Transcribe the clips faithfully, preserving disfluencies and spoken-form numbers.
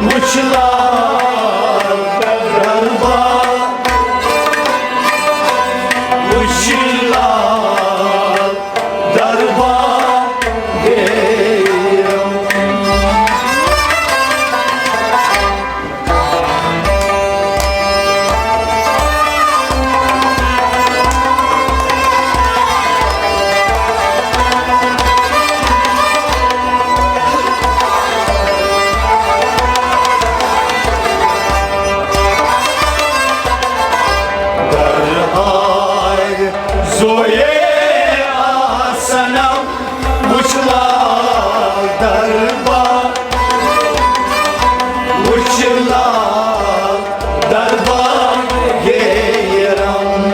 وُچھ لال دربار، وُچھ لال دربار گیرم۔ دربار زویے آسنم، وُچھ لال دربار، وُچھ لال دربار گیرم۔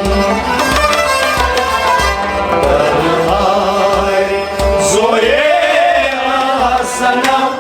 دربار زویے آسنم۔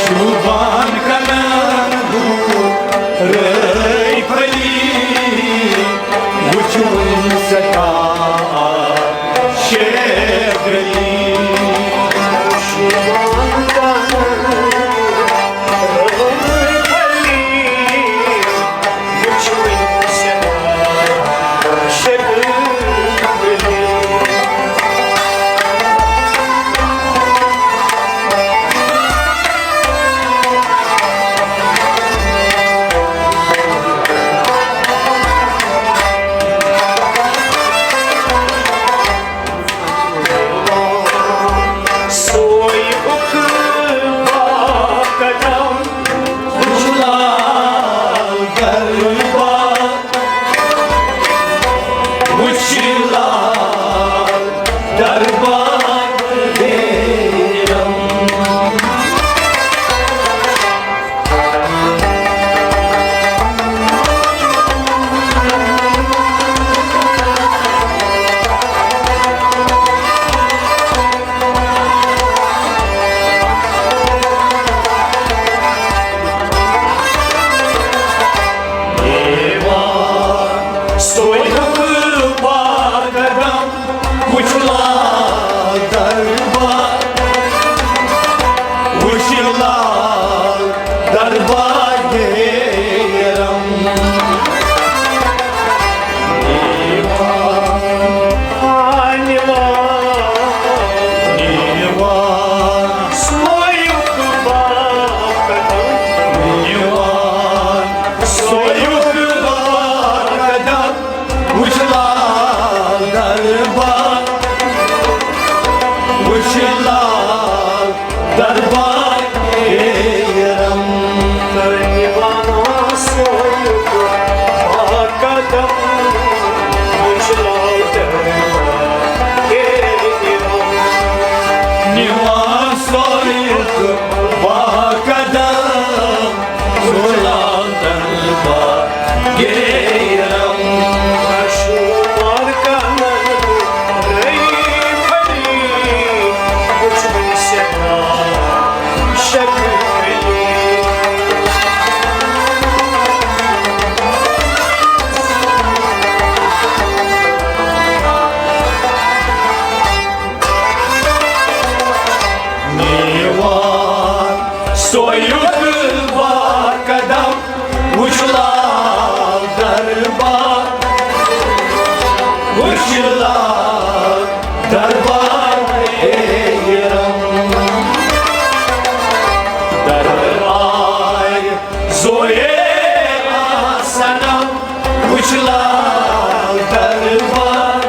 شوٗبان کنن دوٗر رٲے پھٔلی، وُچھُن سٮ۪ٹھاہ شیخ علی۔ نیوان سویُک با قدم، وُچھ لال دربار، وُچھ لال دربار حیرم۔ دربار زویرا صنم، وُچھ لال دربار،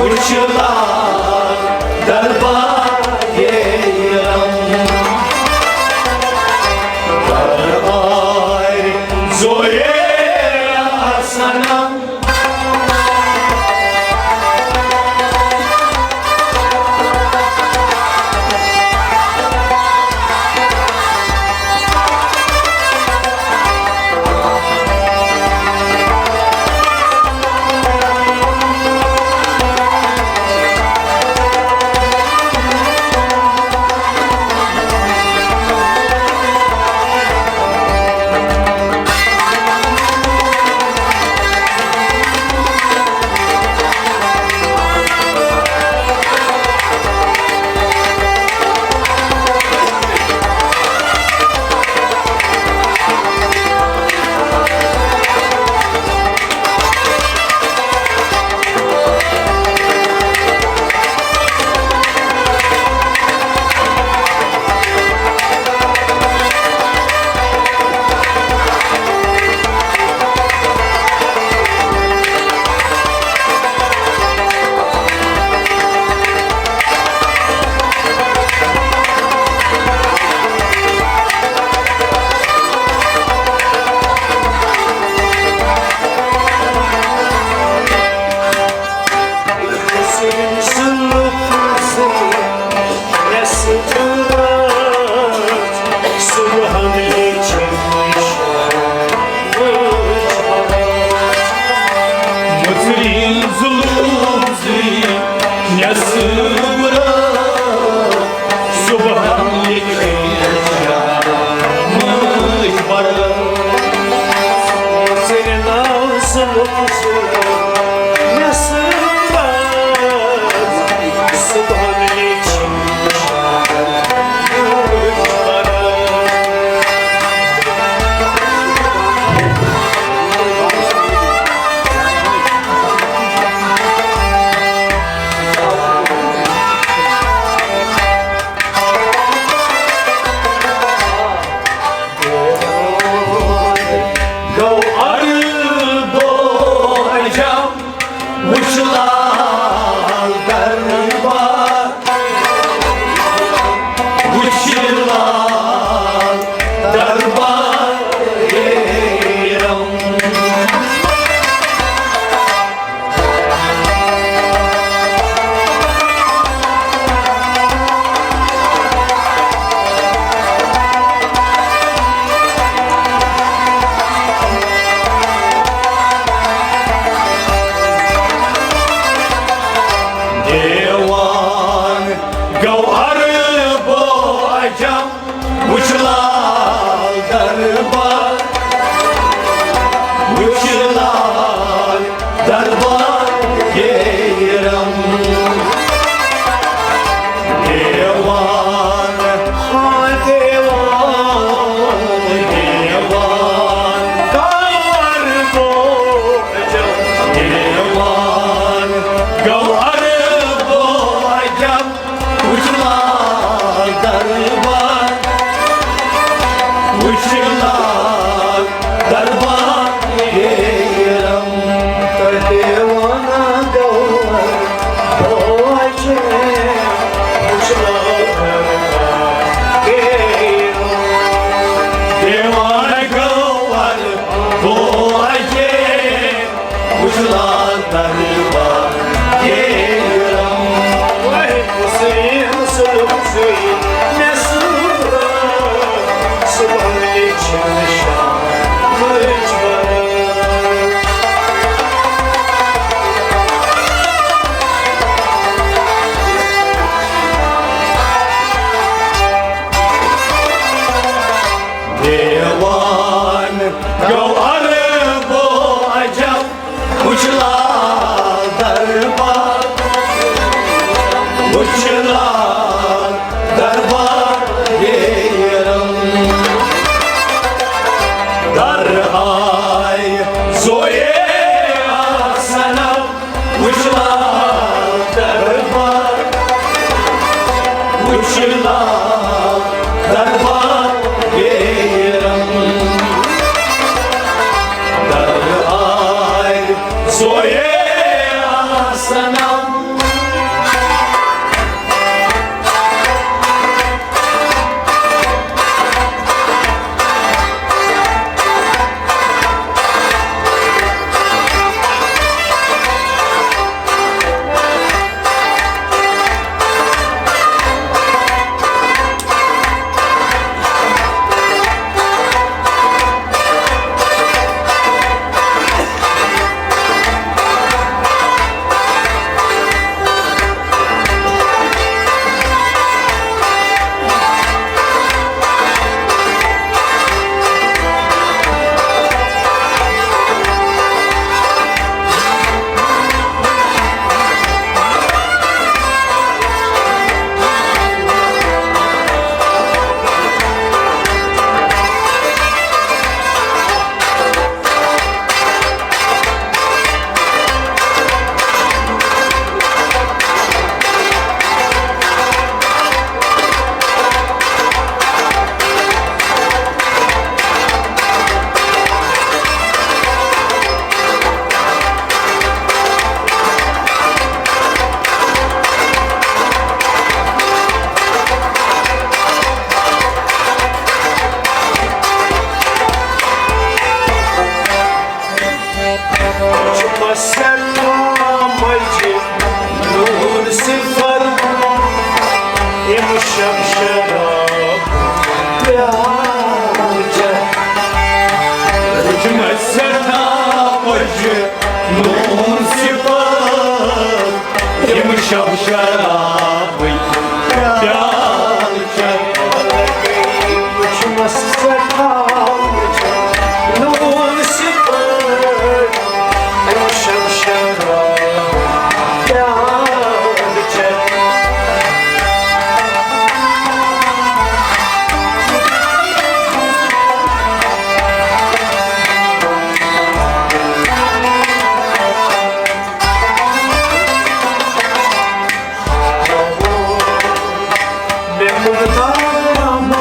وُچھ لال دربار حیرم۔ دربار زویرا صنم۔ مُژرِن ظُلُم زِ نٮ۪صٕب رٲژ، صُبحن لیٚکھِ شامٕچ برٲژ۔ مُژرِن ظُلُم زِ نٮ۪صٕب رٲژ، صُبحن لیٚکھِ گوٚو عرب و عجم، وُچھ لال دربار، وُچھ لال دربار حیرم۔ دیوان گوہر بو عجم، وُچھ لال دربار، وُچھ لال دربار حیرم۔ دیوان، ہاں دیوان، دیوان، کور بوجھ۔ دیوان، گوہر بوجھ۔ وُچھ لال دربار، وُچھ لال دربار حیرم۔ تہٕ دیوانہ گوہر بوجھ، وُچھ لال دربار حیرم۔ دیوانہ گوہر بوجھ، وُچھ لال دربار حیرم۔ وہی حسین سلوک زوی مےٚ سۭتۍ، صُبحن لیٚکھِ شامٕچ برٲژ۔ چھُ مَسٮ۪ن مَجہِ نوٗر صِفت، یِم شب شراب پیالہٕ چٮ۪تھ۔ چھُ مَسٮ۪ن مَجہِ نوٗر صِفت، یِم شب شرابٕکۍ پیالہٕ چٮ۪تھ۔ وٕچھمَس سٮ۪ٹھاہ وٕچھُن نوٗر صِفت، أمۍ شب شراب پیالہٕ چٮ۪تھ۔ مےٚ کوٚر تام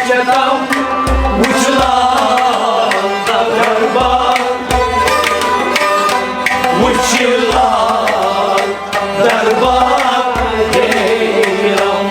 چتم، وُچھ لال دربار، وُچھ لال دربار گیرم۔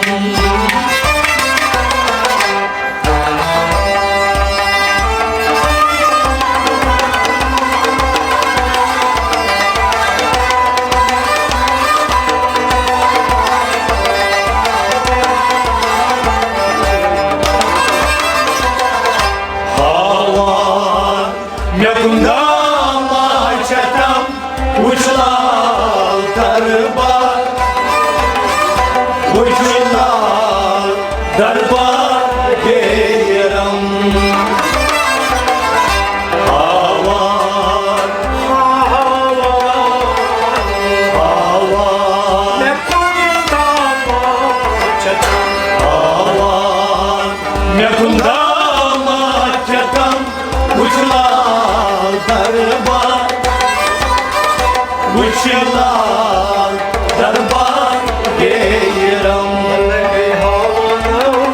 ہاوان مےٚ کُن داما چھَتم، وُچھ لال دربار، وُچھ لال دربار گیرم۔ ہاوان، ہاوان، ہاوان۔ مےٚ کُن داما چھَتم، ہاوان۔ مےٚ کُن داما چھَتم، وُچھ لال دربار، وُچھ لال دربار گیرم۔ لگے ہاوان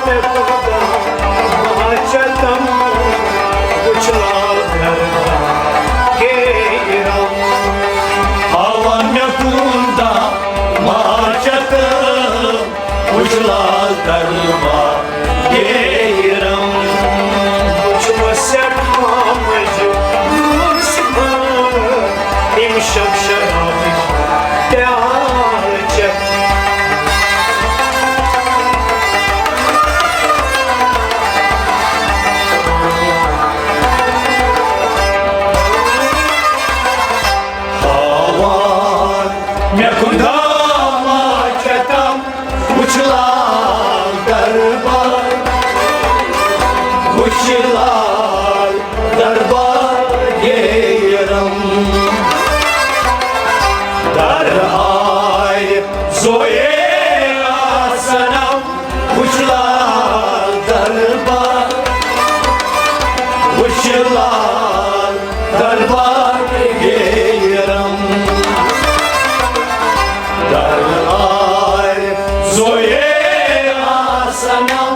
مےٚ کُن داما چھَتم، وُچھ لال دربار گیرم۔ ہاوان مےٚ کُن داما چھَتم، وُچھ لال دربار گیرم۔ وُچھ مےٚ سٮ۪ٹھاہ مَزٕ، نوٗر صِفت، یِم شب شرابٕکۍ پیالہٕ چٮ۪تھ۔ ہاوان مےٚ کُن داما چھَتم، وُچھ لال دربار، وُچھ لال دربار گیرم۔ در آرِ زویے آسنم، وُچھ لال دربار، وُچھ لال دربار گیرم۔ در آرِ زویے آسنم۔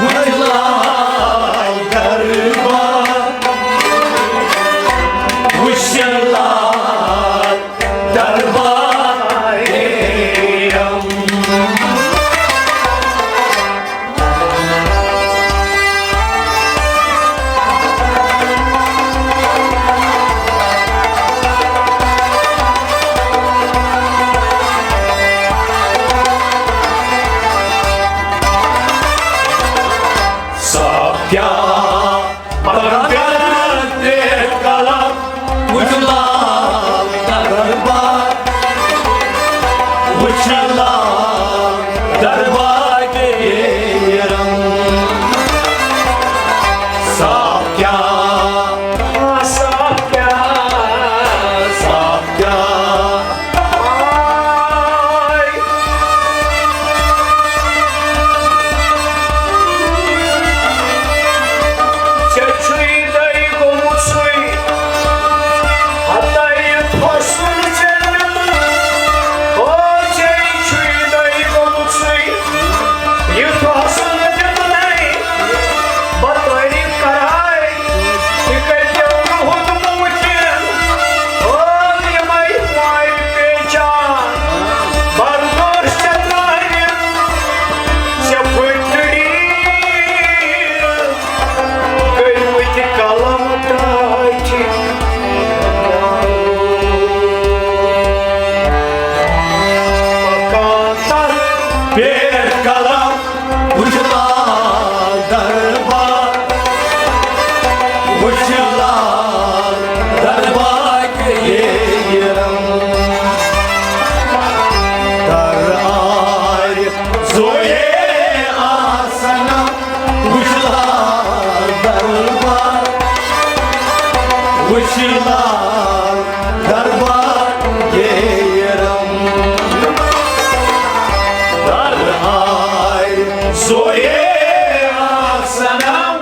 وٕچھ لال دربار، وٕچھ لال دربار۔ صاحب کیا پرگٹ قلم، وٕچھ لال دربار، وٕچھ لال دربار کے رنگ۔ صاحب کیا، صاحب کیا، صاحب کیا۔ آے۔ ژےٚ چھُے دَے گوٚمُت سُے، ہتَے پھۄسُن ژےٚ دیُتُے۔ او، ژےٚ چھُے دَے گوٚمُت سُے، یہِ پھۄسُن دیُتنَے۔ بہٕ تعریٖف کرہاے، یہِ کٔرۍ زیو نہٕ ہُتھ مُمکِن۔ او، یِمَے ماے پیچان، بردوش ژےٚ ترٛٲوِتھ، ژےٚ پھٔٹۍ کٔرمٕتۍ قلم ٹاٹھۍ۔ پکان تتھ پٮ۪ٹھ قلم، وٕچھ لال دربار، وٕچھ لال دربار کے رنگ۔ در آرِ زویے آسنم، وٕچھ لال دربار، وٕچھ لال دربار کے رنگ۔ در آرِ زویے آسنم۔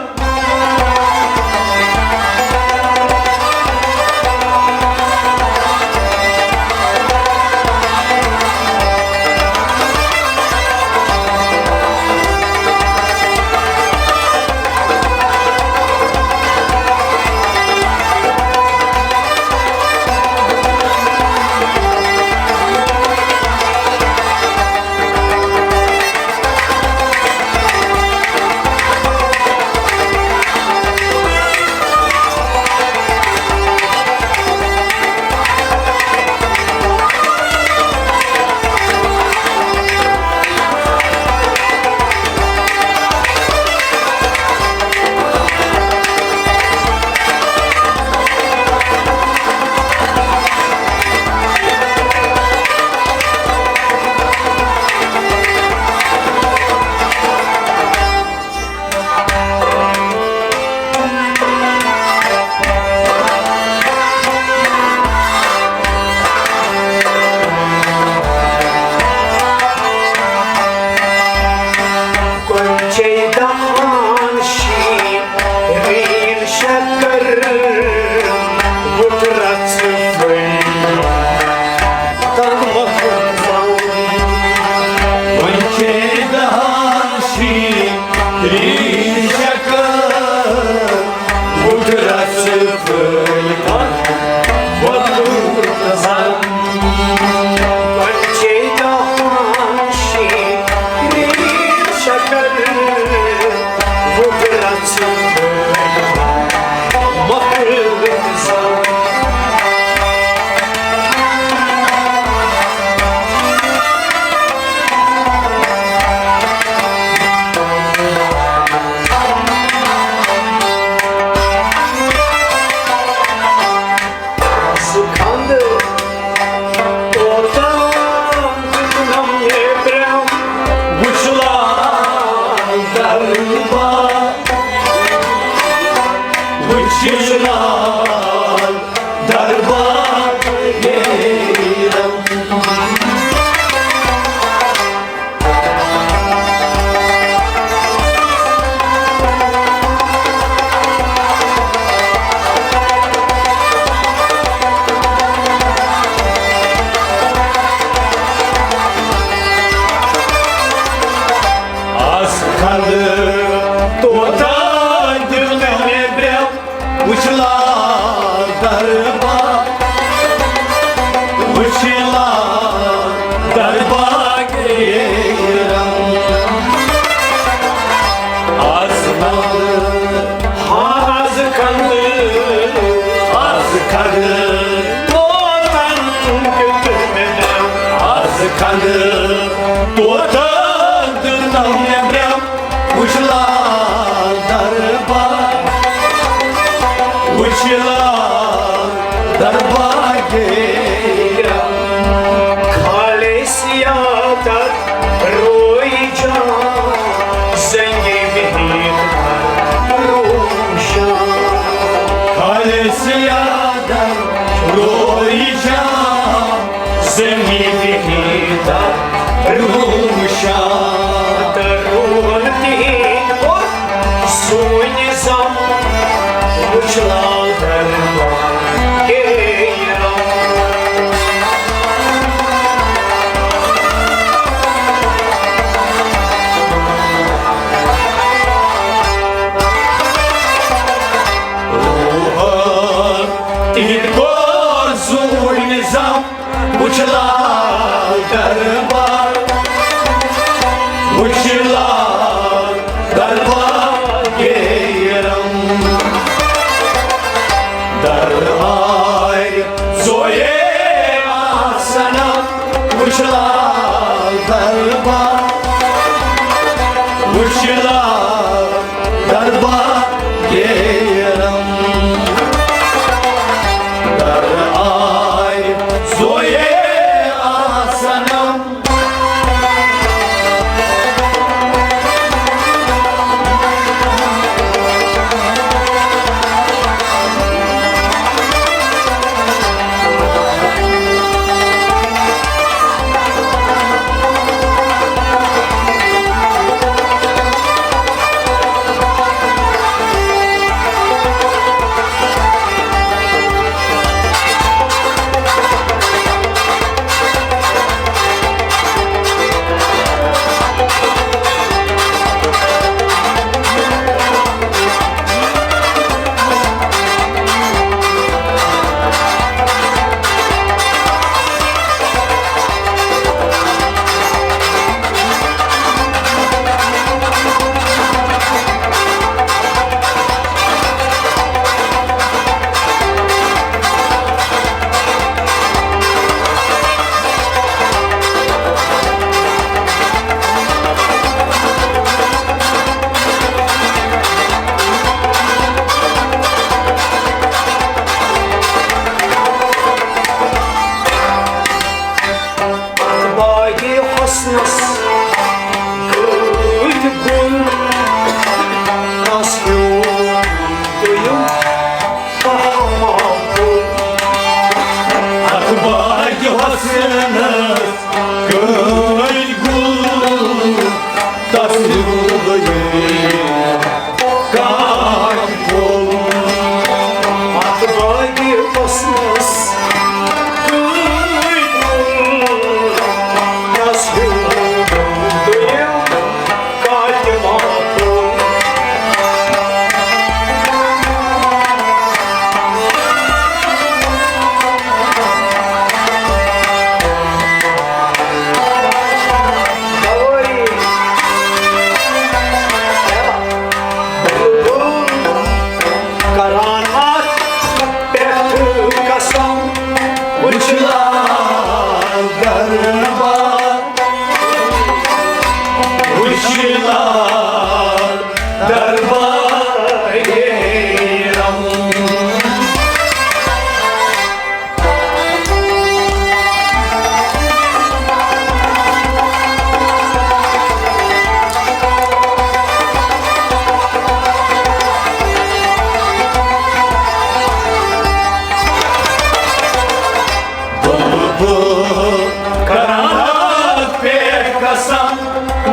کنچے دان شیرین شکر، وُترس پھٔلۍ تن مۄکھٕ زنگ۔ کنچے دان شیرین شکر، وُترس پھٔلۍ تن مۄکھٕ زنگ۔ کنچے دان شیرین شکر، وُترس پھٔلۍ تن مۄکھٕ زنگ۔ سُہ خنٛدٕ اوتام دیُتنم نیبرم۔ وُچھ لال دربار، وُچھ لال دربار نیرم۔ آس خنٛدٕ بلال دربار گیرم۔ خالصیت روی جان زنگی بہیت روشن۔ خالصیت روی جان زنگی بہیت روشن۔ ترون تہند سون نظام وچھ لال دربار گیرم۔ تہند کوٚر سون نظام وچھ لال دربار، وچھ لال دربار گیرم۔ در آے زویے آسنم، وچھ لال دربار، وچھ لال دربار گیرم۔ در آے زویے آسنم۔ باقی حسنس کۭتۍ گُل، تس ہیوٗ دوٚیِم پہماو۔ اتھ باقی حسنس کۭتۍ گُل، تس ہیوٗ دوٚیِم کانٛہہ پھوٚل۔ اتھ باقی حسنس کۭتۍ گُل، تس ہیوٗ دوٚیِم کانٛہہ پھوٚل۔ کران اتھ پٮ۪ٹھ قسم، وٕچھ لال دربار، وٕچھ لال دربار گیرم۔ بہٕ کران اتھ پٮ۪ٹھ قسم،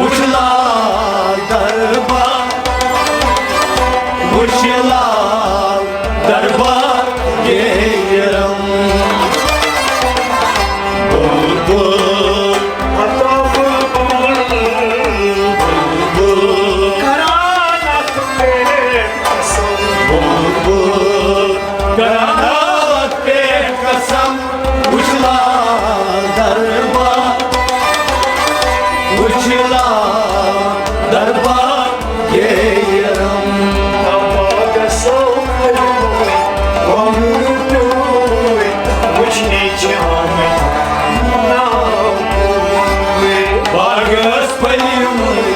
وٕچھ لال دربار، وٕچھ لال دربار گیرم۔ بلبل، ہتا بلبل، بلبل، کران اتھ پٮ۪ٹھ قسم۔ بلبل، کران اتھ پٮ۪ٹھ قسم۔ وٕچھ لال دربار، وٕچھ لال دربار گیرم۔ باغس پھٔلۍ مٕتۍ کۄنٛگہٕ ٹوٗرۍ وٕچھنہِ چھِ آمٕتۍ ناو پوٗرۍ۔ باغس پھٔلۍ مٕتۍ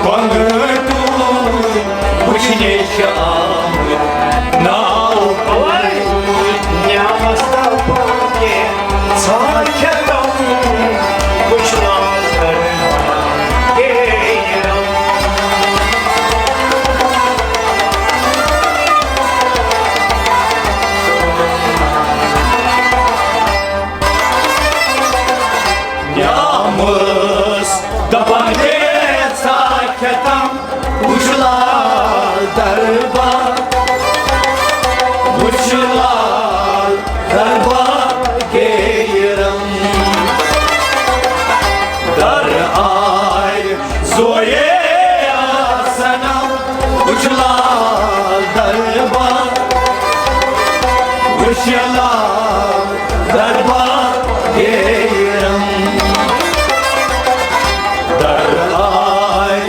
کۄنٛگہٕ ٹوٗرۍ وٕچھنہِ چھِ آمٕتۍ ناو پوٗرۍ۔ دپان کینٛژھا کھٮ۪تم، وٕچھ لال دربار، وٕچھ لال دربار گیرم۔ در آے زویے آسنم، وٕچھ لال دربار، وٕچھ لال دربار گیرم۔ در آے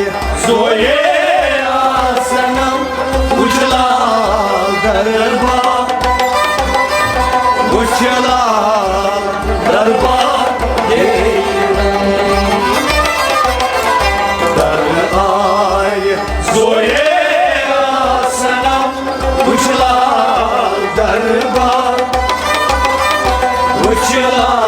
زویے آسنم، وٕچھ لال دربار، وٕچھ لال دربار گیرم۔ در آے زویے آسنم، وٕچھ لال دربار، وٕچھ لال